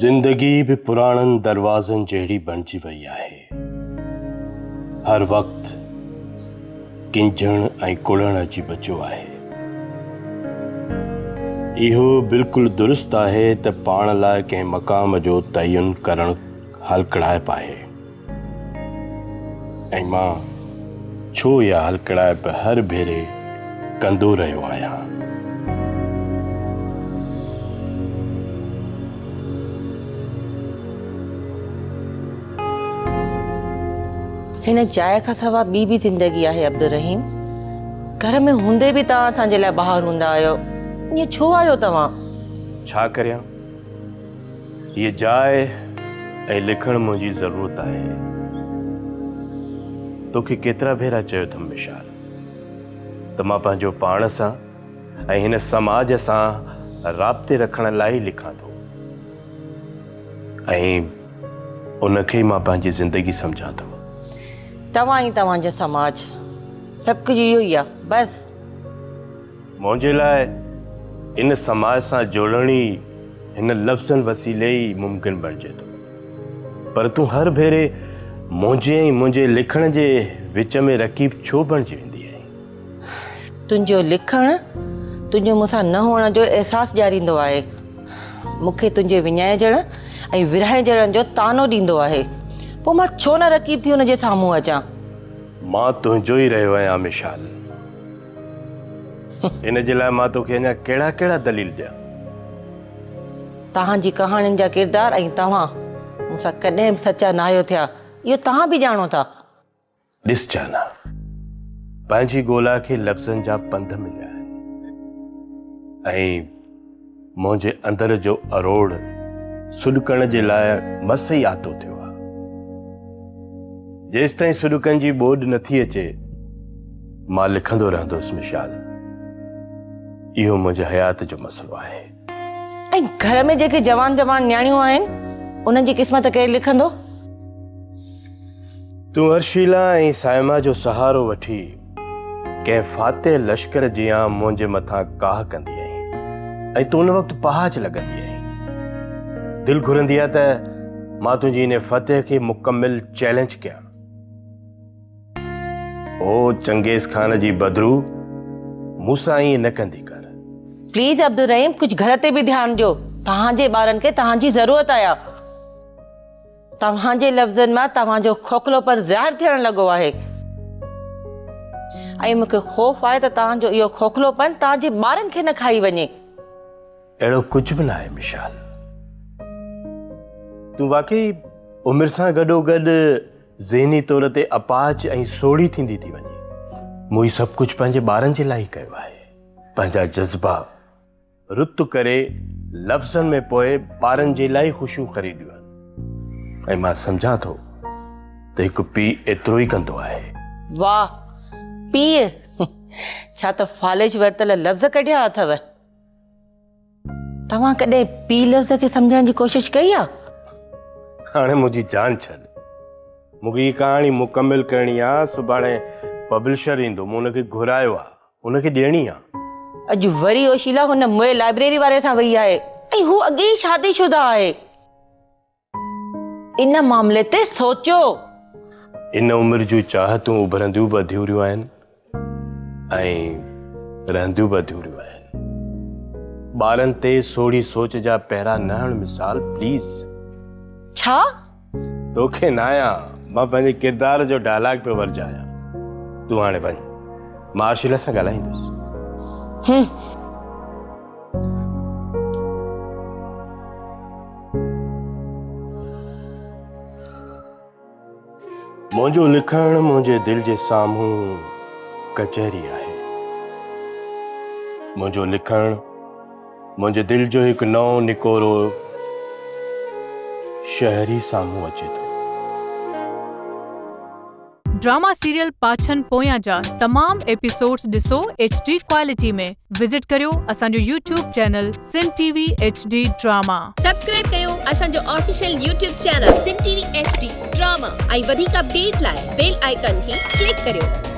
زندگي به پراڻن دروازن جهڙي بڻجي وئي آهي. هر وقت ڪنجهڻ ۽ ڪڙهڻ اچي بچيو آهي. اهو بلڪل درست آهي ته پاڻ لاء ڪنهن مقام جو تعين ڪرڻ هلڪڙائپ آهي ۽ مان ڇو اها هلڪڙائپ هر ڀيري ڪندو رهيو آهيان. هن جاء کان سوا ٻي به زندگي آهي عبدالرحيم. گهر ۾ هوندي به توهان اسان جي لاء ٻاهر هوندا آهيو. ائين ڇو آهيو توهان؟ ڇا ڪريان؟ هيء جاء ۽ لکڻ منهنجي ضرورت آهي. توکي ڪيترا ڀيرا چيو اٿم مشال ته مان پنهنجو پاڻ سان ۽ هن سماج سان رابطي رکڻ لاء ئي لکان ٿو ۽ ان کي ئي مان پنهنجي زندگي سمجهان ٿو. توهان ۽ توهان جو سماج سڀ ڪجهه اهو ئي آهي بس. منهنجي لاء ان سماج سان جوڙڻ ئي هن لفظن وسيلي ئي ممڪن بڻجي ٿو. پر تون هر ڀيري منهنجي ۽ منهنجي لکڻ جي وچ ۾ رقيب ڇو بڻجي ويندي آهين؟ تنهنجو لکڻ تنهنجو مون سان نه هئڻ جو احساس ڏياريندو آهي. مون کي تنهنجي وڃائجڻ ۽ ورهائجڻ جو طعنو ڏيندو آهي. پوء مان ڇو نه رقيب ٿي ان جي سامهون اچان؟ مان تنهنجو ئي رهيو آهيان مشال. ان جي لاء مان توکي اڃا ڪهڙا ڪهڙا دليل ڏيان؟ توهان جي ڪهاڻين جا ڪردار ۽ توهان مون سان ڪڏهن به سچا ناهيو ٿيا، اهو توهان به ڄاڻو ٿا. ڏس جانا، پنهنجي ڳولا کي لفظن جا پنڌ مليا آهن ۽ منهنجي اندر جو اروڙ سڏڪڻ جي لاء مس ئي آتو ٿيو آهي. جيستائين سڏڪن جي ٻوڏ نٿي اچي، مان لکندو رهندس مشال. اهو منهنجي حيات جو مسئلو آهي. ۽ گهر ۾ جيڪي جوان جوان نياڻيون آهن، انهن جي قسمت ڪير لکندو؟ تون ارشيلا ۽ صائمه جو سهارو وٺي ڪنهن فاتح لشڪر جيان منهنجي مٿان ڪاهه ڪندي آهين ۽ تون ان وقت پهاج لڳندي آهين. دل گهرندي آهي ته مان تنهنجي ان فتح کي مڪمل چئلينج ڪيان. او چنگيز خان جي بدروح، مون سان ائين نه ڪندي ڪر. پليز عبدالرحيم ڪجهه گهر تي به ڌيان ڏيو. توهان جي ٻارن کي توهان جي ضرورت آهي. توهان جي لفظن مان توهان جو کوکلوپن ظاهر ٿيڻ لڳو آهي ۽ مون کي خوف آهي ته توهان جو اهو کوکلوپن توهان جي ٻارن کي نه کائي وڃي. اهڙو ڪجهه به ناهي مشال. تون واقعي عمر سان گڏوگڏ ذهني طور تي اپاهج ۽ سوڙهي ٿيندي ٿي وڃين. مون هي سڀ ڪجهه پنهنجي ٻارن جي لاء ئي ڪيو آهي. پنهنجا جذبا رت ڪري لفظن ۾ پوء ٻارن جي لاء ئي خوشيون خريديون آهن ۽ مان سمجهان ٿو ته هڪ پيء ايترو ئي ڪندو آهي. واهه پيء! ڇا ته فالج ورتل لفظ ڪڍيا اٿو. توهان ڪڏهن پيء لفظ کي سمجهڻ جي ڪوشش ڪئي آ؟ هاڻي منهنجي جان ڇڏ. مون کي هي ڪهاڻي مڪمل ڪرڻي آ. سڀاڻي پبلشر ايندو. مون ان کي گهرايو آ. ان کي ڏيڻي آ. اڄ وري اوشيلا هن مئي لائبريري واري سان وئي آهي ۽ هو اڳي ئي شادي شده آهي. ان معاملي تي سوچيو. ان عمر جون چاهتون اڀرنديون به اڌوريون آهن ۽ رهنديون به اڌوريون آهن. ٻارن تي سوڙهي سوچ جا پهرا نه هڻ مثال پليز. ڇا؟ توکي ناهيان، مان پنهنجي ڪردار جو ڊائلاگ پيو ورجايان. تون هاڻي وڃ، مان ارشيلا سان ڳالهائيندس. هم. منهنجو لکڻ منهنجي دل جي سامهون ڪچهري آهي. منهنجو لکڻ منهنجي دل جو هڪ نئون نڪورو شهري سامهون اچي ٿو. ڊراما سيريل پاڇن پويان جا تمام ايپيسوڊز ڏسو ايڇ ڊي ڪوالٽي ۾ وزٽ ڪريو اسان جو YouTube channel Sindh T V H D drama. Subscribe ڪيو اسان جو official YouTube channel Sindh T V H D drama ۽ وڌيڪ اپڊيٽ لاء بيل آئيڪان کي ڪلڪ ڪريو.